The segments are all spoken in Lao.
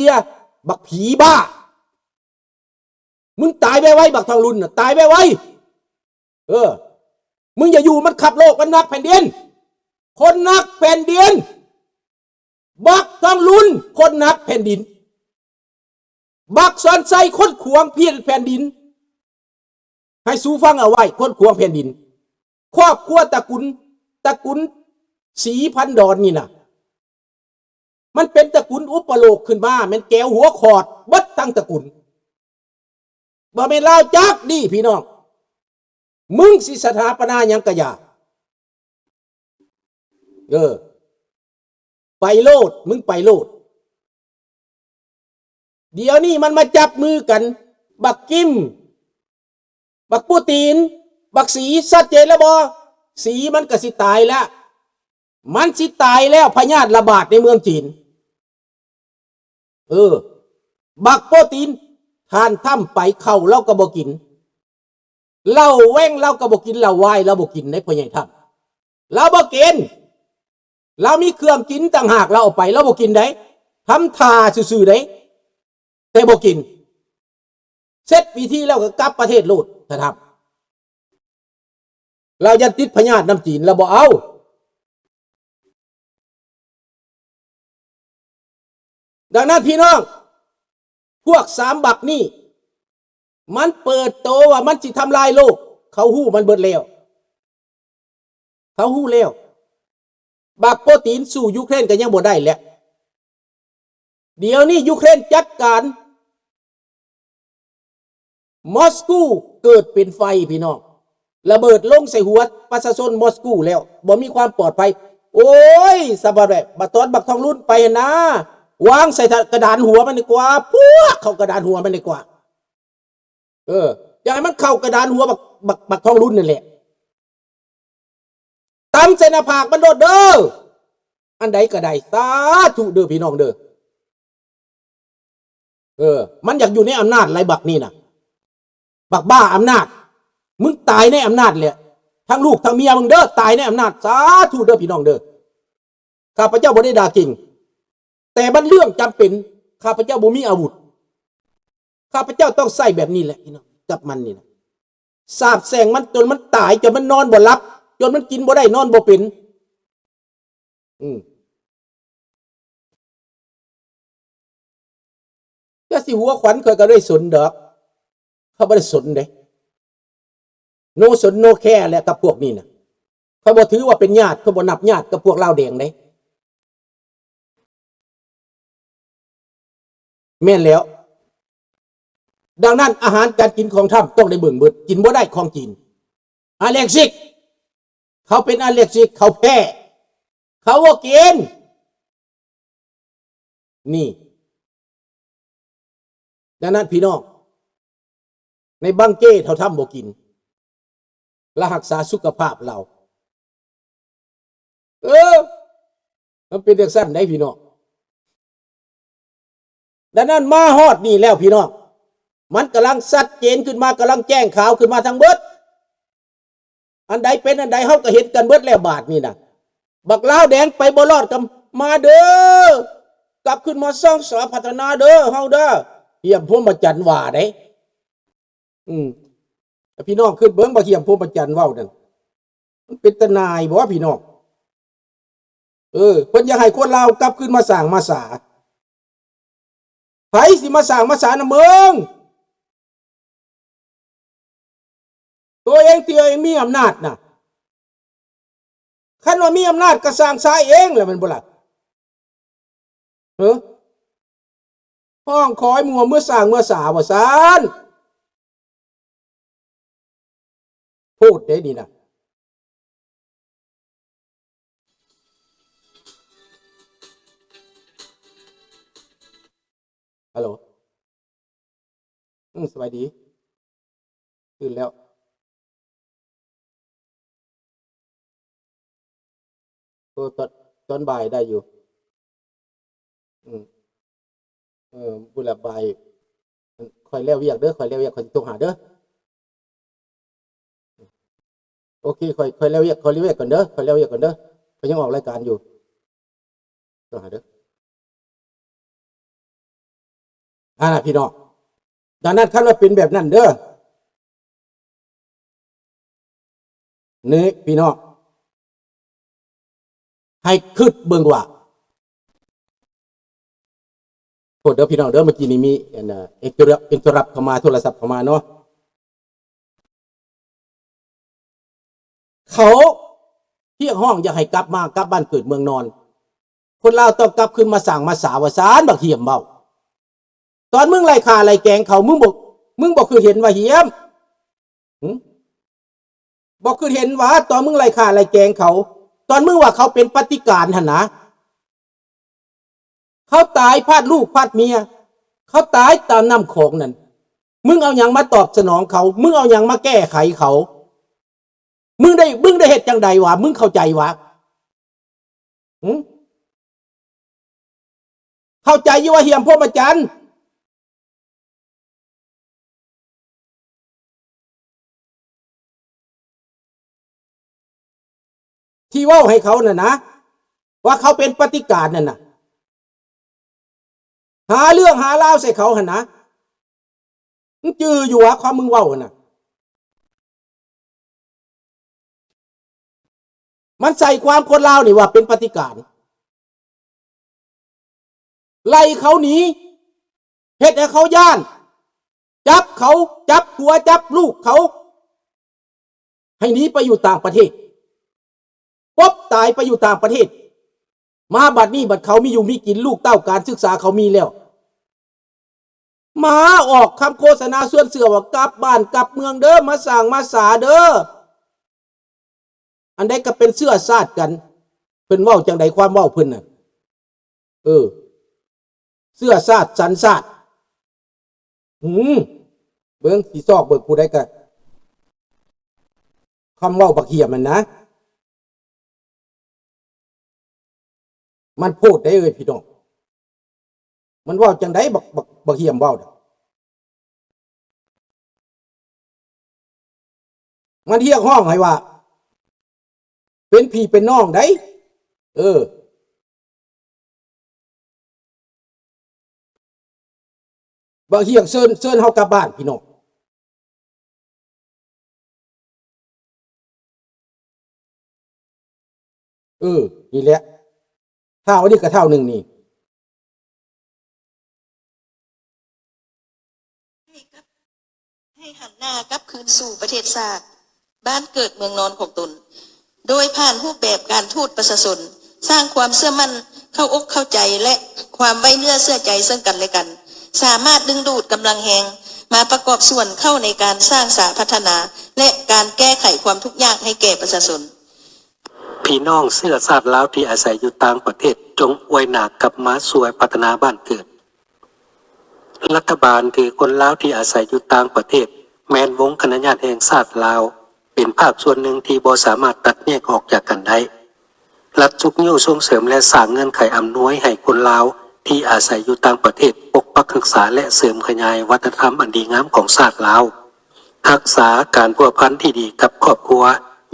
ເທື່ອ ບັກຜີບ້າ. ມຶງຕາຍໄວໆ ບັກທອງລຸນນະ ຕາຍໄວໆ. ເອີ ມຶງຢ່າຢູ່ ມັນຄັບໂລກ ມັນນັກແຜ່ນດິນ ຄົນນັກແຜ່ນດິນ. ບັກທອງລຸນ ຄົນນັກແຜ່ນດິນ. ບັກສອນໄຊ ຄົນຂວາງແຜ່ນ ແຜ່ນດິນ. ໃຫ້ສູຟັງເອົາໄວ້ ຄົນຂວາງແຜ່ນດິນ. ຄອບຄົວຕະກຸນ ຕະກຸນສີພັນດອນນີ້ນະ ມັນເປັນຕະກຸນອຸປະໂລກຂຶ້ນມາ ແມ່ນແກວຫົວຂອດເບິດທັງຕະກຸນ. ບໍ່ແມ່ນລາວຈັກນີ້ພີ່ນ້ອງ. ມຶງຊິສະຖາປະນາຫຍັງກະຢ່າ. ເອີ ໄປໂລດ ມຶງໄປໂລດ. ດຽວນີ້ມັນມາຈັບມືກັນ ບັກກິມ ບັກປູຕີນ ບັກສີ ຊັດເຈນແລ້ວບໍ່? ສີມັນກະຊິຕາຍລະ ມັນຊິຕາຍແລ້ວ ພະຍາດລະບາດໃນເມືອງຈີນ. ເອີ ບັກໂປຕີນ ທ່ານທຳໄປ ເຂົ້າລາວກໍບໍ່ກິນ ເຫຼົ້າແວ່ງລາວກໍບໍ່ກິນ ເຫຼົ້າວາຍລາວບໍ່ກິນເດ້ ພໍ່ໃຫຍ່ທຳ ລາວບໍ່ກິນ. ລາວມີເຄື່ອງກິນຕ່າງຫາກ ລາວເອົາໄປ ລາວບໍ່ກິນເດ້ ທຳທ່າຊື່ໆເດ້ ແຕ່ບໍ່ກິນ. ເສັດພິທີແລ້ວກໍກັບປະເທດໂລດ ຖ້າທຳ ລາວຢ້ານຕິດພະຍາດນຳຈີນ ລາວບໍ່ເອົາ. ດັ່ງນັ້ນພີ່ນ້ອງ ພວກສາມບັກນີ້ ມັນເປີດໂຕວ່າມັນຊິທຳລາຍໂລກ ເຂົາຮູ້ມັນເບິດແລ້ວ ເຂົາຮູ້ແລ້ວ. ບັກໂປຕີນສູ້ຢູເຄຣນກໍຍັງບໍ່ໄດ້ແຫຼະ. ດຽວນີ້ຢູເຄຣນຈັດການ ມອສກູເກີດເປັນໄຟພີ່ນ້ອງ ລະເບີດລົງໃສ່ຫົວປະຊາຊົນມອສກູແລ້ວ ບໍ່ມີຄວາມປອດໄພ. ໂອ້ຍ ສະບາຍແບບ ບັດຕອນບັກທອງລຸນໄປຫັ້ນນາ ວາງໃສ່ກະດານຫົວມັນດີກວ່າ ພວກເຂົ້າກະດານຫົວມັນດີກວ່າ. ເອີ ຢ່າໃຫ້ມັນເຂົ້າກະດານຫົວບັກ ບັກ ບັກທອງລຸນນັ້ນແຫຼະ. ຕຳໃສ່ໜ້າຜາກມັນໂລດເດີ ອັນໃດກໍໄດ້. ສາທຸເດີພີ່ນ້ອງເດີ. ເອີ ມັນຢາກຢູ່ໃນອຳນາດຫຼາຍບັກນີ້ນະ ບັກບ້າອຳນາດ. ມຶງຕາຍໃນອຳນາດແຫຼະ ທັງລູກທັງເມຍມຶງເດີ ຕາຍໃນອຳນາດ. ສາທຸເດີພີ່ນ້ອງເດີ. ຂ້າພະເຈົ້າບໍ່ໄດ້ດ່າເກັ່ງ ແຕ່ມັນເລື່ອງຈຳເປັນ ຂ້າພະເຈົ້າບໍ່ມີອາວຸດ ຂ້າພະເຈົ້າຕ້ອງໃຊ້ແບບນີ້ແຫຼະພີ່ນ້ອງ ກັບມັນນີ້ນະ ສາບແຊ່ງມັນຈົນມັນຕາຍ ຈົນມັນນອນບໍ່ຫຼັບ ຈົນມັນກິນບໍ່ໄດ້ນອນບໍ່ເປັນ. ອືມ ຢ່າຊິຫົວຂວັນ ຂ້ອຍກໍບໍ່ໄດ້ສົນດອກ ຂ້ອຍບໍ່ໄດ້ສົນເດ້ no ສົນ no care ແຫຼະກັບພວກນີ້ນະ. ຂ້ອຍບໍ່ຖືວ່າເປັນຍາດ ຂ້ອຍບໍ່ນັບຍາດກັບພວກລາວແດງເດ້. ແມ່ນແລ້ວ. ດັ່ງນັ້ນ ອາຫານການກິນຂອງທຳຕ້ອງໄດ້ເບິ່ງເບິດ ກິນບໍ່ໄດ້ຂອງຈີນ ອາເລັກຊິກ ເຂົາເປັນອາເລັກຊິກ ເຂົາແພ້ ເຂົາບໍ່ກິນ ນີ້. ດັ່ງນັ້ນພີ່ນ້ອງ ໃນບັງເກເຮົາທຳບໍ່ກິນ ລະຮັກສາສຸຂະພາບລາວ. ເອີ ມັນເປັນຈັ່ງຊັ້ນໃດ໋ພີ່ນ້ອງ. ດັ່ງນັ້ນມາຮອດນີ້ແລ້ວພີ່ນ້ອງ ມັນກຳລັງຊັດເຈນຂຶ້ນມາ ກຳລັງແຈ້ງຂາວຂຶ້ນມາທັງເບິດ. ອັນໃດເປັນອັນໃດ ເຮົາກໍເຫັນກັນເບິດແລ້ວບາດນີ້ນະ. ບັກລາວແດງໄປບໍ່ລອດກໍມາເດີ ກັບຂຶ້ນມາສ້າງສາພັດທະນາເດີ ເຮົາເດີ. ເຫື່ອມພົມມະຈັນວ່າເດ້. ອືມ ໃຫ້ພີ່ນ້ອງຄິດເບິ່ງ ບັກເຫື່ອມພົມມະຈັນເວົ້ານັ້ນ ມັນເປັນຕາໜ່າຍບໍ່ພີ່ນ້ອງ? ເອີ ເພິ່ນຢາກໃຫ້ຄົນລາວກັບຄືນມາສ້າງມາສາ. ໃຜຊິມາສ້າງມາສານຳມຶງ? ໂຕເອງທີ່ເອງມີອຳນາດນະ. ຄັນວ່າມີອຳນາດກໍສ້າງສາເອງແຫຼະ ແມ່ນບໍ່ລະ? ເອີ ຮ້ອງຂໍໃຫ້ໝູ່ເມືອສ້າງເມືອສາວ່າຊັ້ນ. ໂພດເດ້ນີ້ນະ. ຮັລໂຫຼ. ອືມ ສະບາຍດີ. ຕື່ນແລ້ວ. ໂອ້ ຕອນ ຕອນບ່າຍໄດ້ຢູ່. ອືມ ເອີ ພຸ້ນລະ ບ່າຍ ຂ້ອຍແລ້ວວຽກເດີ ຂ້ອຍແລ້ວວຽກ ຂ້ອຍຊິໂທຫາເດີ. ໂອເຄ ຂ້ອຍ ຂ້ອຍແລ້ວວຽກ ຂ້ອຍແລ້ວວຽກກ່ອນເດີ ຂ້ອຍແລ້ວວຽກກ່ອນເດີ ຂ້ອຍຍັງອອກລາຍການຢູ່. ໂທຫາເດີ. ອັນນະພີ່ນ້ອງ. ດັ່ງນັ້ນ ຄັນວ່າເປັນແບບນັ້ນເດີ ນີ້ພີ່ນ້ອງ ໃຫ້ຄິດເບິ່ງວ່າ ໂທດເດີພີ່ນ້ອງເດີ ເມື່ອກີ້ນີ້ມີອັນນະ interrupt interrupt ເຂົ້າມາ ໂທລະສັບເຂົ້າມາເນາະ. ເຂົາຮຽກຮ້ອງຢາກໃຫ້ກັບມາ ກັບບ້ານເກີດເມືອງນອນ. ຄົນລາວຕ້ອງກັບຄືນມາສ້າງມາສາວ່າຊັ້ນ ບັກຫຽມເວົ້າ. ຕອນມຶງໄລ່ຂ້າໄລ່ແກງເຂົາ ມຶງບໍ່ ມຶງບໍ່ຄືເຫັນວ່າຫຽມ? ຫຶ? ບໍ່ຄືເຫັນວ່າຕອນມຶງໄລ່ຂ້າໄລ່ແກງເຂົາ ຕອນມຶງວ່າເຂົາເປັນປະຕິການຫັ້ນນະ ເຂົາຕາຍພາດລູກພາດເມຍ ເຂົາຕາຍຕາມນ້ຳຂອງນັ້ນ ມຶງເອົາຫຍັງມາຕອບສະໜອງເຂົາ? ມຶງເອົາຫຍັງມາແກ້ໄຂເຂົາ? ມຶງໄດ້ ມຶງໄດ້ເຮັດຈັ່ງໃດວະ? ມຶງເຂົ້າໃຈວະ? ຫຶ? ເຂົ້າໃຈຢູ່ວ່າຫຽມພົມມະຈັນ ທີ່ເວົ້າໃຫ້ເຂົານັ້ນນະ ວ່າເຂົາເປັນປະຕິການນັ້ນນະ ຫາເລື່ອງຫາລາວໃສ່ເຂົາຫັ້ນນະ ມຶງຈື່ຢູ່ຫວາ ຄວາມມຶງເວົ້າຫັ້ນນະ? ມັນໃສ່ຄວາມຄົນລາວນີ້ວ່າເປັນປະຕິການ ໄລ່ເຂົາໜີ ເຮັດໃຫ້ເຂົາຢ້ານ ຈັບເຂົາ ຈັບຜົວ ຈັບລູກເຂົາ ໃຫ້ໜີໄປຢູ່ຕ່າງປະເທດ ປົບຕາຍໄປຢູ່ຕ່າງປະເທດ. ມາບັດນີ້ ບັດເຂົາມີຢູ່ມີກິນ ລູກເຕົ້າການສຶກສາເຂົາມີແລ້ວ ມາອອກຄຳໂຄສະນາຊວນເຊື່ອວ່າ ກັບບ້ານກັບເມືອງເດີ ມາສ້າງມາສາເດີ ອັນໃດກໍເປັນເຊື້ອຊາດກັນ. ເພິ່ນເວົ້າຈັ່ງໃດ ຄວາມເວົ້າເພິ່ນນະ? ເອີ ເຊື້ອຊາດສັນຊາດ. ຫື ເບິ່ງ ຊິຊອກເບິ່ງຜູ້ໃດກະ ຄຳເວົ້າບັກຫຽມຫັ້ນນະ ມັນໂພດໄດ໋ເອີຍພີ່ນ້ອງ ມັນເວົ້າຈັ່ງໃດ ບັກ ບັກ ບັກຫຽມເວົ້ານະ? ມັນຮຽກຮ້ອງໃຫ້ວ່າ ເປັນພີ່ເປັນນ້ອງໄດ໋ ເອີ. ບັກຫຽມເຊີນ ເຊີນເຮົາກັບບ້ານພີ່ນ້ອງ. ເອີ ນີ້ແຫຼະ ທ້າວອັນນີ້ກໍທ້າວໜຶ່ງນີ້. ໃຫ້ກັບ ໃຫ້ຫັນໜ້າກັບຄືນສູ່ປະເທດຊາດ ບ້ານເກີດເມືອງນອນຂອງຕົນ ໂດຍຜ່ານຮູບແບບການທູດປະຊາຊົນ, ສ້າງຄວາມເຊື່ອໝັ້ນ, ເຂົ້າອົກເຂົ້າໃຈ ແລະ ຄວາມໄວ້ເນື້ອເຊື່ອໃຈເຊິ່ງກັນແລະກັນ, ສາມາດດຶງດູດກຳລັງແຮງມາປະກອບສ່ວນເຂົ້າໃນການສ້າງສາພັດທະນາ ແລະ ການແກ້ໄຂຄວາມທຸກຍາກໃຫ້ແກ່ປະຊາຊົນ. ພີ່ນ້ອງເຊື້ອຊາດລາວທີ່ອາໄສຢູ່ຕ່າງປະເທດ ຈົ່ງອວຍໜ້າກັບມາຊ່ວຍພັດທະນາບ້ານເກີດ. ລັດຖະບານ ຫຼື ຄົນລາວທີ່ອາໄສຢູ່ຕ່າງປະເທດ ແມ່ນວົງຄະນະຍາດແຫ່ງຊາດລາວ ເປັນພາກສ່ວນໜຶ່ງທີ່ບໍ່ສາມາດຕັດແຍກອອກຈາກກັນໄດ້. ລັດຊຸກຍູ້ສົ່ງເສີມ ແລະ ສ້າງເງື່ອນໄຂອຳນວຍໃຫ້ຄົນລາວທີ່ອາໄສຢູ່ຕ່າງປະເທດ ປົກປັກຮັກສາ ແລະ ເສີມຂະຫຍາຍວັດທະນະທຳອັນດີງາມຂອງຊາດລາວ. ຮັກສາການພົວພັນທີ່ດີກັບຄອບຄົວ,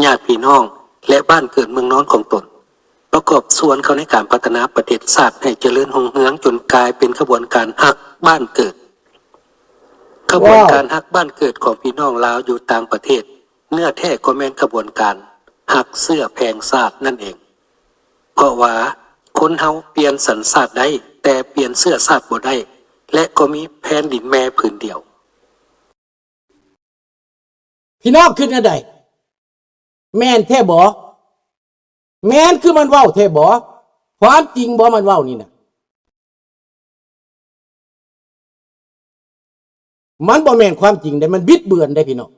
ຍາດພີ່ນ້ອງ ແລະ ບ້ານເກີດເມືອງນອນຂອງຕົນ. ປະກອບສ່ວນເຂົ້າໃນການພັດທະນາປະເທດຊາດໃຫ້ຈະເລີນຮຸ່ງເຮືອງ ຈົນກາຍເປັນຂະບວນການຮັກບ້ານເກີດ. ຂະບວນການ ວ້າວ ຮັກບ້ານເກີດຂອງພີ່ນ້ອງລາວຢູ່ຕ່າງປະເທດ ເນື້ອແທ້ກໍແມ່ນຂະບວນການຮັກເຊື້ອແພງຊາດນັ້ນເອງ. ເພາະວ່າຄົນເຮົາປ່ຽນສັນຊາດໄດ້ ແຕ່ປ່ຽນເຊື້ອຊາດບໍ່ໄດ້ ແລະ ກໍມີແຜ່ນດິນແມ່ຜືນດຽວ. ພີ່ນ້ອງຄິດແນວໃດ? ແມ່ນແທ້ບໍ່? ແມ່ນຄືມັນເວົ້າແທ້ບໍ່? ຄວາມຈິງບໍ່ມັນເວົ້ານີ້ນະ? ມັນບໍ່ແມ່ນຄວາມຈິງເດ້ ມັນບິດເບືອນເດ້ພີ່ນ້ອງ.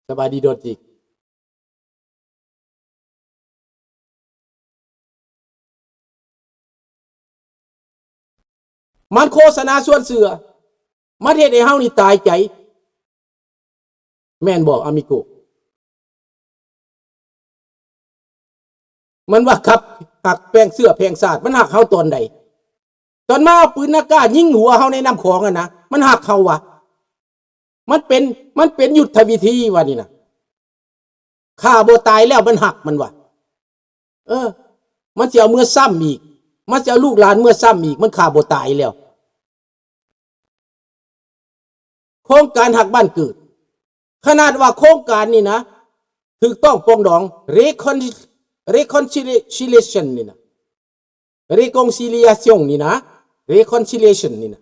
ສະບາຍດີດອນຈິກ. ມັນໂຄສະນາຊວນເຊື່ອ ມັນເຮັດໃຫ້ເຮົານີ້ຕາຍໃຈ ແມ່ນບໍ່ ອາມິໂກ? ມັນວ່າຄັບ ຮັກແພງເຊື້ອແພງຊາດ ມັນຮັກເຮົາຕອນໃດ? ຕອນມາເອົາປືນນາກ້າຍິງຫົວເຮົາໃນນ້ຳຂອງຫັ້ນນະ ມັນຮັກເຮົາຫວາ? ມັນເປັນ ມັນເປັນຍຸດທະວິທີວ່ານີ້ນະ ຂ້າບໍ່ຕາຍແລ້ວມັນຮັກມັນຫວາ? ເອີ ມັນຊິເອົາເມືອຊ້ຳອີກ ມັນຊິເອົາລູກຫຼານເມືອຊ້ຳອີກ ມັນຂ້າບໍ່ຕາຍແລ້ວ ໂຄງການຮັກບ້ານເກີດ ຂະໜາດວ່າໂຄງການນີ້ນະ ຖືກຕ້ອງປອງດອງ reconciliation ນີ້ນະ reconciliation ນີ້ນະ reconciliation ນີ້ນະ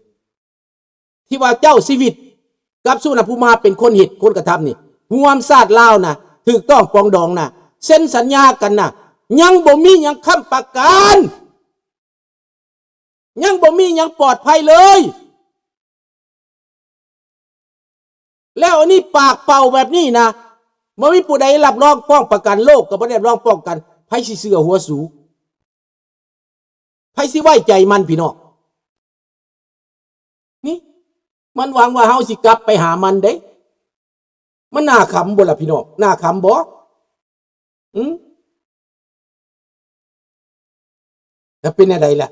ທີ່ວ່າເຈົ້າຊີວິດກັບສຸວັນນະພູມາເປັນຄົນເຮັດ ຄົນກະທຳນີ້ ຮ່ວມຊາດລາວນະ ຖືກຕ້ອງປອງດອງນະ ເຊັນສັນຍາກັນນະ ຍັງບໍ່ມີຫຍັງຄ້ຳປະກັນ ຍັງບໍ່ມີຫຍັງປອດໄພເລີຍ. ແລ້ວອັນນີ້ປາກເປົ່າແບບນີ້ນະ ບໍ່ມີຜູ້ໃດຮັບຮອງປ້ອງປະກັນ ໂລກກໍບໍ່ໄດ້ຮັບຮອງປ້ອງກັນ ໃຜຊິເຊື່ອຫົວສູ? ໃຜຊິໄວ້ໃຈມັນ ພີ່ນ້ອງ? ນີ້ ມັນຫວັງວ່າເຮົາຊິກັບໄປຫາມັນເດ້. ມັນໜ້າຂຳບໍ່ລະ ພີ່ນ້ອງ? ໜ້າຂຳບໍ່? ອືມ ແລ້ວເປັນແນວໃດລະ?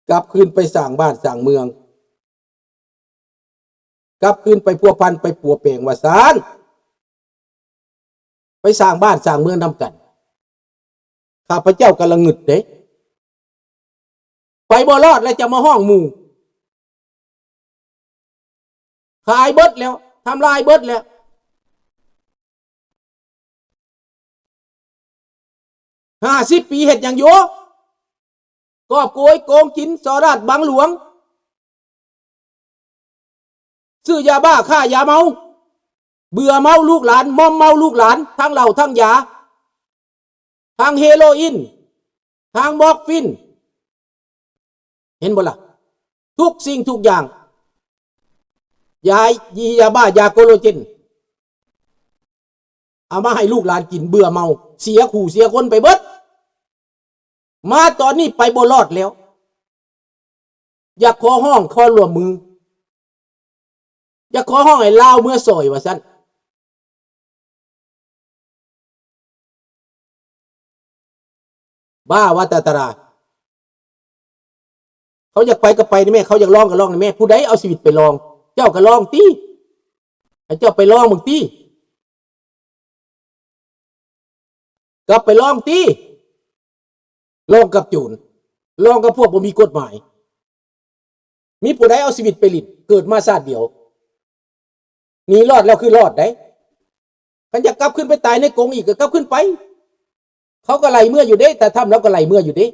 ກັບຄືນໄປສ້າງບ້ານສ້າງເມືອງ, ກັບຄືນໄປພົວພັນໄປປົວແປງວ່າຊັ້ນ, ໄປສ້າງບ້ານສ້າງເມືອງນຳກັນ. ຂ້າພະເຈົ້າກໍລະງຶດເດ້. ໄປບໍ່ລອດແລ້ວຈະມາຮ້ອງໝູ່. ຂາຍເບິດແລ້ວ, ທຳລາຍເບິດແລ້ວ. ຫ້າສິບປີເຮັດຫຍັງຢູ່? ກອບໂກຍໂກງກິນສໍ້ລາດບັງຫຼວງ, ຊື້ຢາບ້າ ຄ້າຢາເມົາ, ເບື່ອເມົາລູກຫຼານ, ມອມເມົາລູກຫຼານ, ທັງເຫຼົ້າທັງຢາ, ທັງເຮໂຣອິນ, ທັງມອກຟິນ. ເຫັນບໍ່ລະ? ທຸກສິ່ງທຸກຢ່າງ, ຢາ ຢາບ້າ, ຢາໂຄໂລເຈນ, ເອົາມາໃຫ້ລູກຫຼານກິນ, ເບື່ອເມົາ, ເສຍຄູ່ເສຍຄົນໄປເບິດ. ມາຕອນນີ້ໄປບໍ່ລອດແລ້ວ. ຢາກຂໍຮ້ອງຂໍຮ່ວມມື, ຢາກຂໍຮ້ອງໃຫ້ລາວເມືອຊ່ອຍວ່າຊັ້ນ. ບ້າວ່າຕາຕະລາ. ເຂົາຢາກໄປກໍໄປນີ້ແມ້, ເຂົາຢາກລອງກໍລອງນີ້ແມ້. ຜູ້ໃດເອົາຊີວິດໄປລອງ? ເຈົ້າກໍລອງຕິ. ໃຫ້ເຈົ້າໄປລອງເບິ່ງຕິ. ກັບໄປລອງຕິ. ລອງກັບໂຈນ, ລອງກັບພວກບໍ່ມີກົດໝາຍ. ມີຜູ້ໃດເອົາຊີວິດໄປຫຼິ້ນ? ເກີດມາຊາດດຽວ. ໜີລອດແລ້ວຄືລອດໄດ໋. ຄັນຢາກກັບຄືນໄປຕາຍໃນກົງອີກກໍກັບຄືນໄປ. ເຂົາກໍໄລ່ເມືອຢູ່ເດ້, ຕາທຳລາວກໍໄລ່ເມືອຢູ່ເດ້.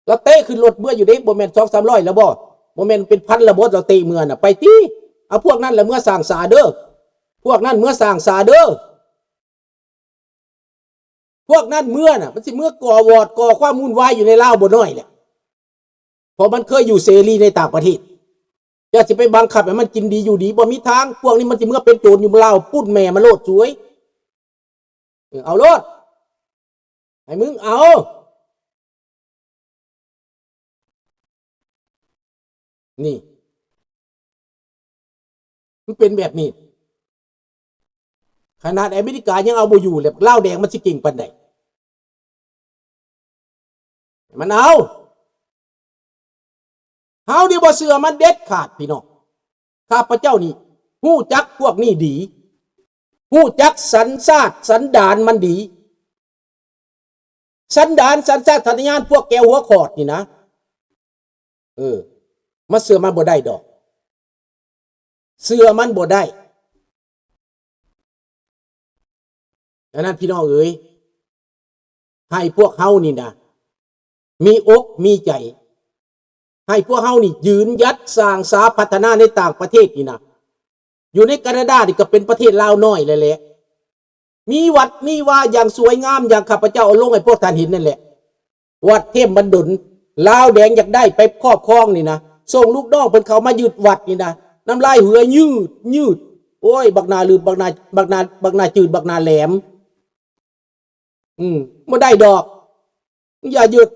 ລາວເຕະຂຶ້ນລົດເມືອຢູ່ເດ້, ບໍ່ແມ່ນສອງສາມຮ້ອຍລະບໍ່? ບໍ່ແມ່ນເປັນພັນລະບໍ່ລາວເຕະເມືອນະ? ໄປຕິ. ເອົາພວກນັ້ນລະເມືອສ້າງສາເດີ້. ພວກນັ້ນເມືອສ້າງສາເດີ້. ພວກນັ້ນເມືອນະ, ມັນຊິເມືອກໍ່ວອດ, ກໍ່ຄວາມວຸ່ນວາຍຢູ່ໃນລາວບໍ່ໜ້ອຍແຫຼະ. ເພາະມັນເຄີຍຢູ່ເສລີໃນຕ່າງປະເທດ. ຢ່າຊິໄປບັງຄັບໃຫ້ມັນກິນດີຢູ່ດີ, ບໍ່ມີທາງ. ພວກນີ້ມັນຊິເມືອເປັນໂຈນຢູ່ລາວປຸ້ນແມ່ມັນໂລດສວຍ. ເອີ ເອົາໂລດ. ໃຫ້ມຶງເອົາ. ນີ້ ມັນເປັນແບບນີ້. ຂະໜາດອາເມລິກາຍັງເອົາບໍ່ຢູ່ ແລ້ວລາວແດງມັນຊິເກັ່ງປານໃດ? ໃຫ້ມັນເອົາ. ເຮົານີ້ບໍ່ເຊື່ອມັນເດັດຂາດ ພີ່ນ້ອງ. ຂ້າພະເຈົ້ານີ້ຮູ້ຈັກພວກນີ້ດີ, ຮູ້ຈັກສັນຊາດສັນດານມັນດີ. ສັນດານ ສັນຊາດສັນຍານພວກແກວຫົວຂອດນີ້ນະ ເອີ ມາເຊື່ອມັນບໍ່ໄດ້ດອກ, ເຊື່ອມັນບໍ່ໄດ້. ອັນນັ້ນ ພີ່ນ້ອງເອີຍ, ໃຫ້ພວກເຮົານີ້ນະ ມີອົກມີໃຈ, ໃຫ້ພວກເຮົານີ້ຢືນຢັດສ້າງສາພັດທະນາໃນຕ່າງປະເທດນີ້ນະ. ຢູ່ໃນການາດານີ້ກໍເປັນປະເທດລາວນ້ອຍແລ້ວແຫຼະ. ມີວັດມີວາຢ່າງສວຍງາມ ຢ່າງຂ້າພະເຈົ້າເອົາລົງໃຫ້ພວກທ່ານເຫັນນັ້ນແຫຼະ. ວັດເທບບັນດົນ ລາວແດງຢາກໄດ້ໄປຄອບຄອງນີ້ນະ, ສົ່ງລູກນ້ອງເພິ່ນເຂົ້າມາຍຶດວັດນີ້ນະ, ນ້ຳລາຍເຫື່ອຍຍືດໆ. ໂອ້ຍ ບັກໜ້າລືບ ບັກໜ້າ ບັກໜ້າ ບັກໜ້າຈືດ ບັກໜ້າແຫຼມ. ອືມ ບໍ່ໄດ້ດອກ, ຢ່າຍຶດ.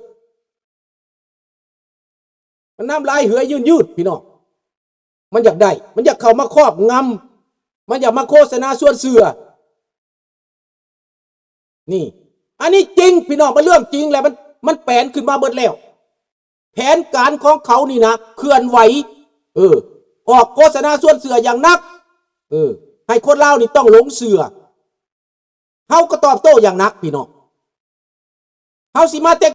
ມັນນ້ຳລາຍເຫື່ອຍຍືດໆ ພີ່ນ້ອງ. ມັນຢາກໄດ້, ມັນຢາກເຂົ້າມາຄອບງຳ, ມັນຢາກມາໂຄສະນາຊວນເຊື່ອ. ນີ້ ອັນນີ້ຈິງ ພີ່ນ້ອງ, ມັນເລື່ອງຈິງແຫຼະ, ມັນ ມັນແປນຂຶ້ນມາເບິດແລ້ວ. ແຜນການຂອງເຂົານີ້ນະ ເຄື່ອນໄຫວ, ເອີ ອອກໂຄສະນາຊວນເຊື່ອຢ່າງໜັກ, ເອີ ໃຫ້ຄົນລາວນີ້ຕ້ອງຫຼົງເຊື່ອ. ເຮົາກໍຕອບໂຕ້ຢ່າງໜັກ ພີ່ນ້ອງ. ເຮົາຊິມາແຕ່